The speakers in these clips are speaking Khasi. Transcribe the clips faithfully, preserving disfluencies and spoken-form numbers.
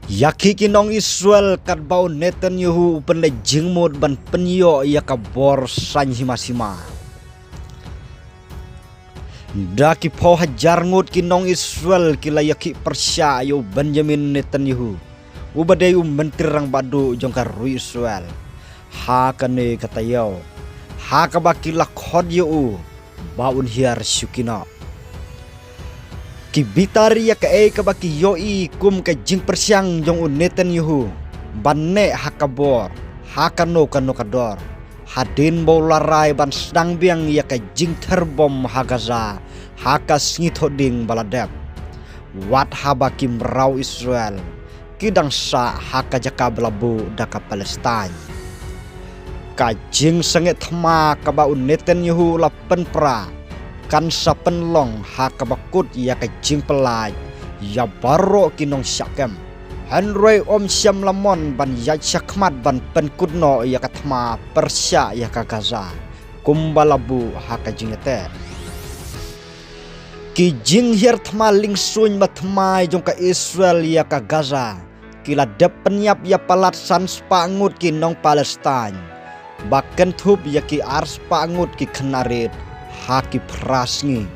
Ïa ki ki nong Israel katba u Netanyahu u pynleit jingmut ban pynïoh ïa ka bor saiñ hima sima. Da ki phew hajar ngut ki nong Israel ki la ïa ki pyrshah ïa u Benjamin Netanyahu, u ba dei u myntri rangbah duh jong ka ri Israel. Ha kane ka taïew, ha kaba ki la khot ïa u ba un hiar shuki noh. Ki bitar ïa kaei kaba ki ïohi kum ka jingpyrshang jong u Netanyahu ban neh ha ka bor ha kano kano ka dor, hadien ba u la rai ban sdang biang ïa ka jingther bom ha Gaza ha ka sngi Thohdieng ba la dep. Wat haba ki mraw Israel ki dang sah ha ka jaka ba la buh da ka Palestine. Ka jingsangeh thma kaba u Netanyahu u la pynpra kan sa pynlong ha kaba kut ïa ka jingpyllait ïa baroh ki nongshah kem. Hynrei ym shym la mon ban ïaid shakhmat ban pynkut noh ïa ka thma pyrshah ïa ka Gaza kumba la buh ha ka jingïateh. Ki jinghiar thma liengsuiñ ba thymmai jong ka Israel ïa ka Gaza ki la dep pynïap ïa palat san spah ngut ki nong Palestine, ba kynthup ïa ki ar spah ngut ki khynnah rit ha ki phra sngi.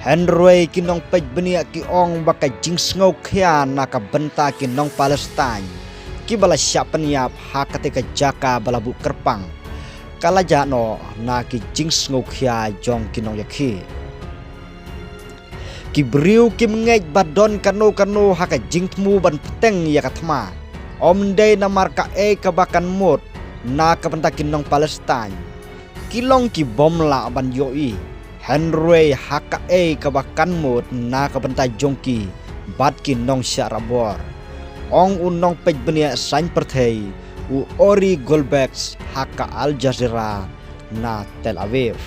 Hynrei ki nongpeit bniah ki ong ba ka jingsngewkhia na ka bynta ki nong Palestine kiba la shah pynïap ha katei ka jaka ba la buh kyrpang ka la jah noh na ki jingsngewkhia jong ki nongïakhih. Ki briew kim ngeit ba don kano kano ha ka jingthmu ban bteng ïa ka thma, ym dei namar kaei kaba kan mut na ka bynta ki nong Palestine. Ki long ki bym lah ban ïohi, hynrei ha kaei kaba kan mut na ka bynta jong ki bad ki nongshah rabor, ong u nongpeit bniah saiñ pyrthei u Ori Goldberg ha ka Al Jazeera na Tel Aviv.